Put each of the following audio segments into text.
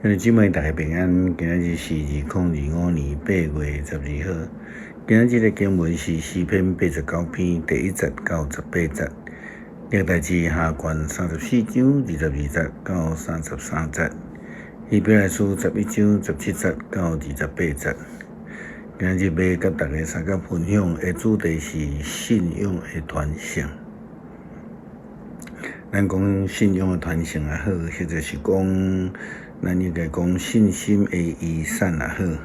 兄弟姊妹，大家平安。今仔日是2025年8月12號。今仔日的經文是詩篇89篇第1節到18節，歷代志下卷34章22節到33節，希伯來書11章17節到28節。今仔日欲佮大家相共分享的主題是信仰的傳承。咱講信仰的傳承也好，或者是講咱應該講信心的遺產也好，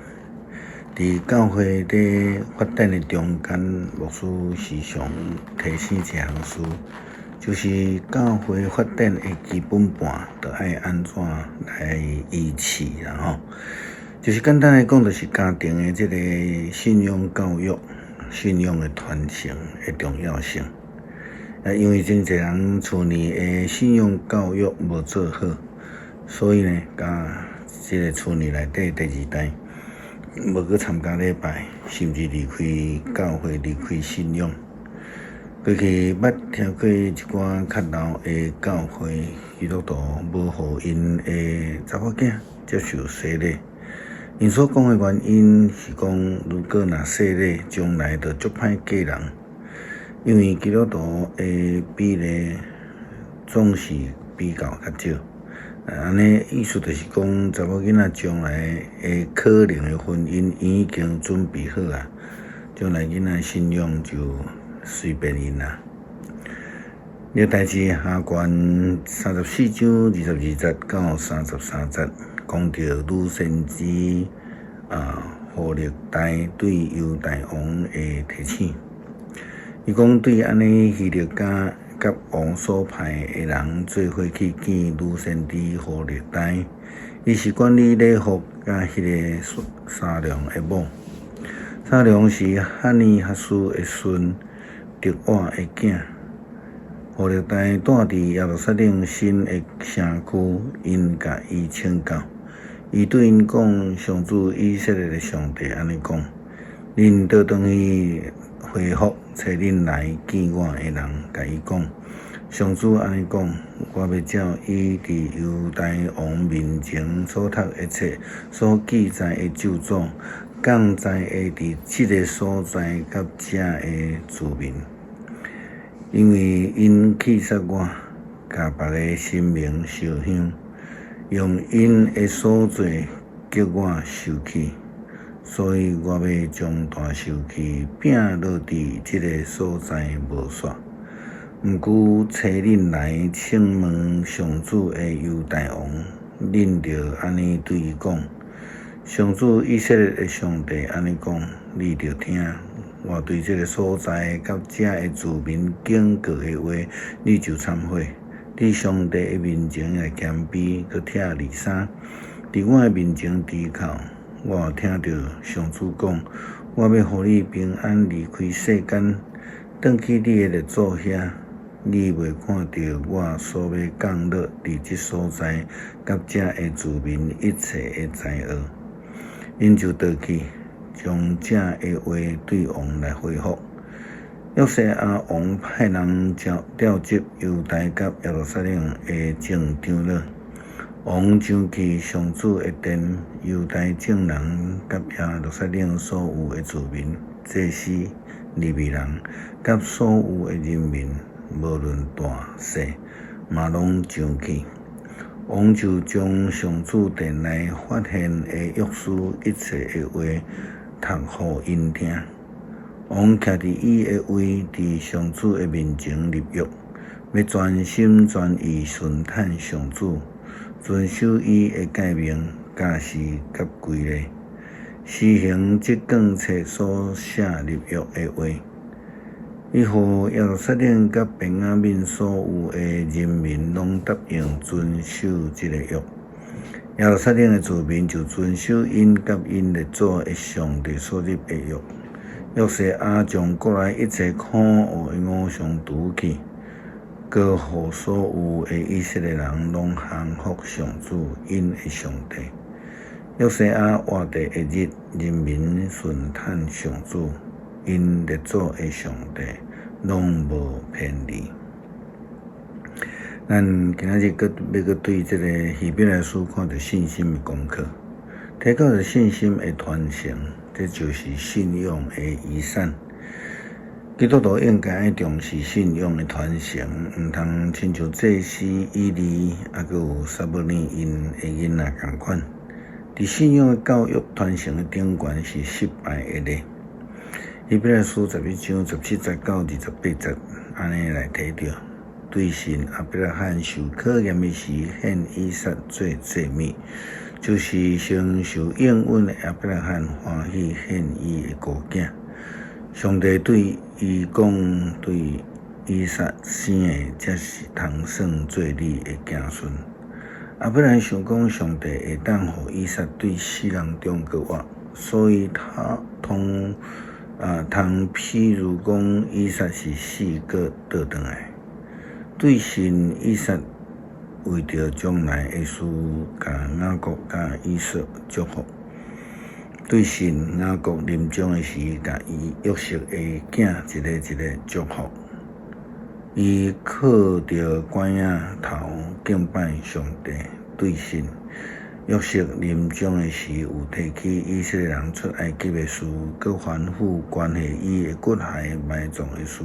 佇教會咧發展的中間，牧師時常提醒一項事，就是教會發展的基本盤，著愛按怎來維持啦吼。就是簡單來講，就是家庭的這個信仰教育、信仰的傳承的重要性。啊，因為真濟人厝內的信仰教育無做好，所以呢，佮這个厝內內底第二代無閣參加禮拜，甚至離開教會、離開信仰。過去捌聽過一寡較老的教會基督徒無予𪜶的查某囝接受洗禮，𪜶所講的原因是講，如果若洗禮，將來就足歹嫁人。因為基督徒的比例總是比較較少，按呢意思就是講，查某囡仔將來的可能的婚姻已經準備好啊，將來囡仔信仰就隨便𪜶啦。歷代志下卷34章22節到33節，講著女先知啊，戶勒大對猶大王的提醒。伊講對按呢，希勒家佮王所派的人做伙去見女先知戶勒大，伊是管理禮服佮彼个沙龍的某。沙龍是哈尼哈斯的孫，提瓦的囝。戶勒大蹛佇耶路撒冷新的城區，𪜶共伊請教。伊對𪜶講：上主以色列的上帝按呢講，恁倒轉去回覆差恁來見我的人，共伊講：上主按呢講，我欲照伊佇猶大王面前所讀的冊所記載的咒詛，降災會佇這个所在佮遮的住民，因為𪜶棄殺我，共別个神明燒香，用𪜶的所做激我受氣。所以我欲將大受氣摒落佇這个所在無煞。毋過差恁來請問上主的猶大王，恁著按呢對伊講：上主以色列的上帝按呢講，你著聽，我對這个所在佮遮的住民警告的話，你就懺悔，佇上帝的面前來謙卑，閣拆裡衫，佇我的面前低哭。我聽著上主講，我欲予你平安離開世間，轉去你的列祖遐，你袂看著我所欲降落佇這所在佮遮的住民一切的災禍。𪜶就倒去，將這的話對王來回覆。約西亞王派人召集猶大佮耶路撒冷的眾長老。王上去上主的殿，猶大眾人佮耶路撒冷所有的住民、祭司、利未人，佮所有的人民，無論大細，嘛攏上去。王就將上主殿內發現的約書一切的話讀予𪜶聽。王徛佇伊的位，佇上主的面前立約，欲全心全意順趁上主，遵守伊的誡命、教示佮規例，施行這卷冊所寫立約的話。伊予耶路撒冷佮便雅憫所有的人民攏答應遵守這个約。耶路撒冷的住民就遵守𪜶佮𪜶列祖的上帝所立的約。約西亞將國內一切可惡的偶像除去。閣予所有的以色列人攏降服上主𪜶的上帝。約西亞活的日，人民順趁上主𪜶列祖的上帝，攏無偏離。咱今仔日閣欲閣對這个希伯來書看著信心的功課，提到著信心的傳承，這就是信仰的遺產。基督徒應該愛重視信仰的傳承，毋通親像祭司以利，猶閣有撒母耳𪜶的囡仔仝款，佇信仰的教育傳承的頂懸是失敗的例。希伯來書11章17節到28節，按呢來提著。對信亞伯拉罕受考驗的時，獻以撒做祭物，就是承受應允的亞伯拉罕歡喜獻伊的孤囝。上帝對伊講，對以撒生的，才是通算做你的子孫。亞伯拉罕想講，上帝會當予以撒對死人中閣活，所以他通啊通譬如講，以撒是死閣倒轉來。對信以撒為著將來的事，共雅各佮以掃祝福。對信雅各臨終的時，共伊約瑟的囝一个一个祝福。伊靠著拐仔頭敬拜上帝。對信約瑟臨終的時，有提起以色列人出埃及的事，閣吩咐關係伊的骨骸埋葬的事。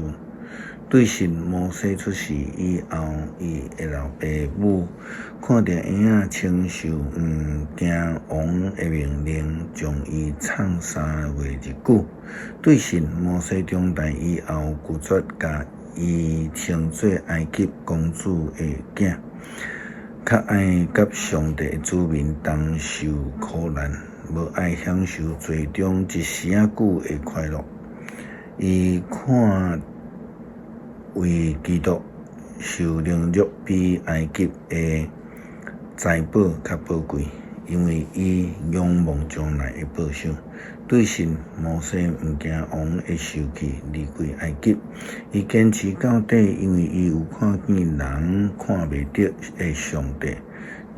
對信摩西出世以後，伊的老爸母看著嬰仔清秀，毋驚王的命令，將伊藏3個月日久。對信摩西長大以後，拒絕共伊稱做埃及公主的囝，較愛佮上帝的子民同受苦難，無愛享受罪中一時仔久的快樂。伊看為基督受凌辱比埃及的財寶較寶貴，因為伊仰望將來的報賞。對信摩西毋驚王的受氣，離開埃及，伊堅持到底，因為伊有看見人看袂著的上帝。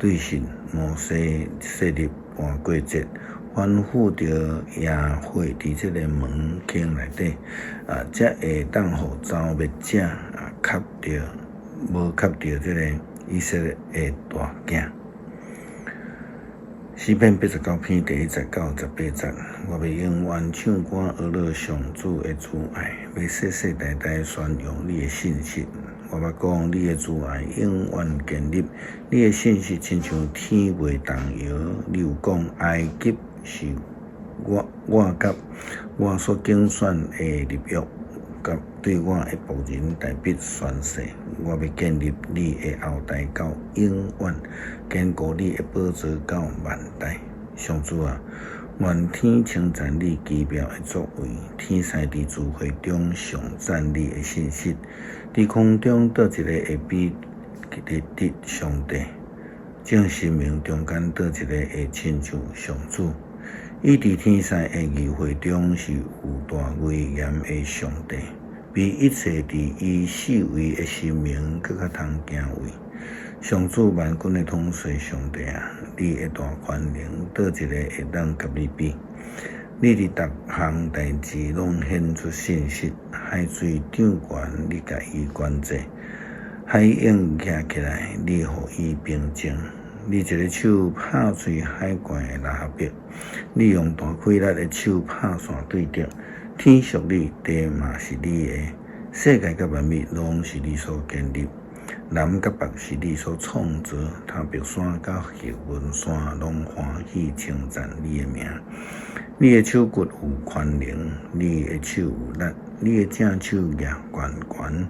對信摩西設立逾過節，吩咐著耶會佇這个門框內底，啊，才會當予蹂躪者啊，磕著無磕著這个以色列的大囝。詩篇89篇第1節到18節，我欲永遠唱歌呵咾上主的慈愛，欲世世代代宣揚你的信實。我捌講你的慈愛永遠堅立，你的信實親像天袂動搖。你有講埃及是我我佮我所揀選的立約，佮對我的僕人大衛宣誓，我欲建立你的後代到永遠，堅固你的寶座到萬代。上主啊，願天稱讚你奇妙的作為，天使佇聚會中頌讚你的信實。佇空中佗一个會比得著上帝？眾神明中間佗一个會親像上主？伊佇天使的議會中是有大威嚴的上帝，比一切佇伊四圍的神明閣較通敬畏。上主萬軍的統帥上帝啊，你的大權能，佗一个會當佮你比？你佇逐項代誌攏顯出信實，海水漲懸，你共伊管制；海湧徛起來，你予伊平靜。你一个手拍碎海怪的喇哈伯，你用大氣力的手拍線對著。天屬你，地嘛是你的，世界佮萬物攏是你所建立。南佮北是你所創造，塔伯山佮黑門山攏歡喜稱讚你的名。你的手骨有權能，你的手有力，你的正手舉懸懸。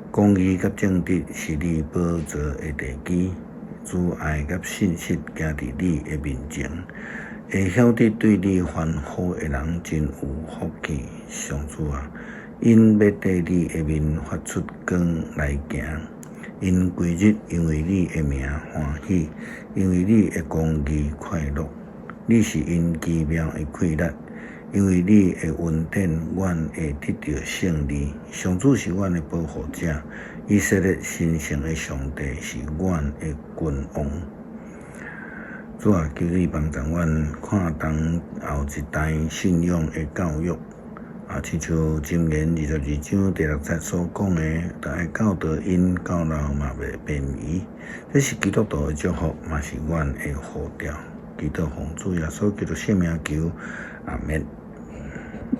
公義佮正直是你寶座的地基，慈愛佮信實行佇你的面前。會曉得對你歡呼的人真有福氣，上主啊，𪜶欲綴你的面發出光來行。𪜶規日因為你的名歡喜，因為你的公義快樂。你是𪜶奇妙的氣力，因為你的恩典，阮會得著勝利。上主是阮的保護者，以色列神聖的上帝是阮的君王。主啊，求你幫助阮看重後一代信仰的教育，啊，親像箴言22章第6節所講的，著愛教導𪜶到老嘛袂偏移。這是基督徒的祝福，嘛是阮的呼召。祈禱奉主耶穌基督聖名求，阿們。